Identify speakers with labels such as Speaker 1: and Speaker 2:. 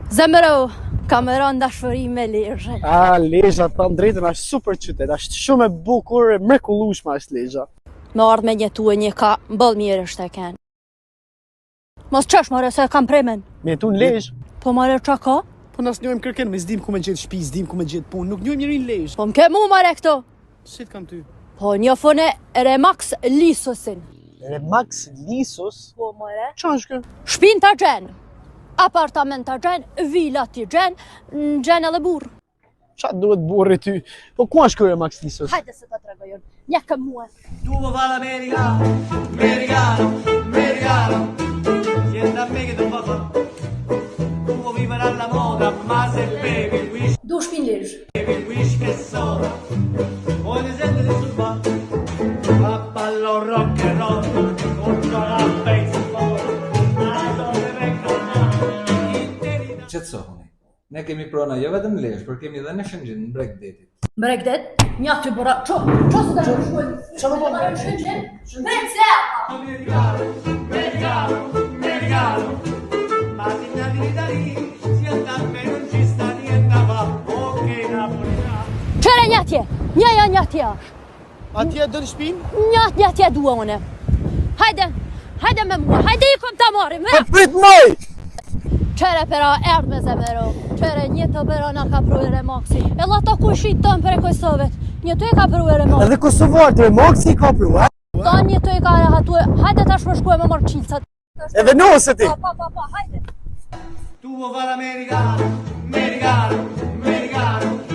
Speaker 1: Zemëro, kam ra në dashuri me Lezhën.
Speaker 2: A, Lezha, të them drejtën, është super qytet, është shumë e bukur, e mrekullueshme është Lezha.
Speaker 1: Me ardhë me jetu e një ka, boll mirë është e kenë. Mos qesh more se e kam premen.
Speaker 2: Me jetu në Lezhë?
Speaker 1: Po more ça ka?
Speaker 2: Po na s'njohim kërken, me s'dim ku me gjetë shtëpi, s'dim ku me gjetë punë, nuk njohim njeri në Lezhë.
Speaker 1: Po më ke mu more këto.
Speaker 2: Si të kam ty?
Speaker 1: Po njof une Remax Lisusin.
Speaker 2: Remax Lisus?
Speaker 1: Po more.
Speaker 2: Ça është kjo?
Speaker 1: Shpin ta gjen, apartament ta gjen, vila t'i gjen, në gjen edhe burrë.
Speaker 2: Ça duhet burri ty? Po ku është ky Remax Lisus?
Speaker 1: Hajde se ta tregoj unë. Një kë mua.
Speaker 3: Tu vuò fa l'americano, americano, americano. Siente a me che t'o può fa. Tu vuò vivere alla moda, ma se bevi il whisky.
Speaker 1: Du shpin Lezhë.
Speaker 4: Qetësohuni. Ne kemi prona jo vetëm në Lezhë, por kemi edhe në Shëngjin, në breg detit.
Speaker 1: Bregdet, një aty bëra, ço, ço se ta shkruaj. Ço më bën? Shëngjin, Bregdet.
Speaker 3: Americano, americano, americano. Ma si nato in Italy, siente a me nun ce sta niente 'a fa. Ok napolitano.
Speaker 1: Qëre një atje, një jo një atje është.
Speaker 2: Atje do në shpinë?
Speaker 1: Një atje atje dua une. Hajde, hajde me mua, hajde ikom ta marrim.
Speaker 2: Po prit moj!
Speaker 1: Qëre pera erdh me zemero, qëre një të pera na ka pru Remaxi. Edhe ata ku shit tën prej Kosovët, një të e ka pru Remaxi.
Speaker 2: Edhe Kosovarët Remaxi i ka pru, a?
Speaker 1: Ta një të e ka rehatu, hajde tash më shkue me marrë çilsat.
Speaker 2: Edhe nose ti!
Speaker 1: Pa, pa, pa, pa, hajde.
Speaker 3: Tu vuò fa l'americano, americano, americano.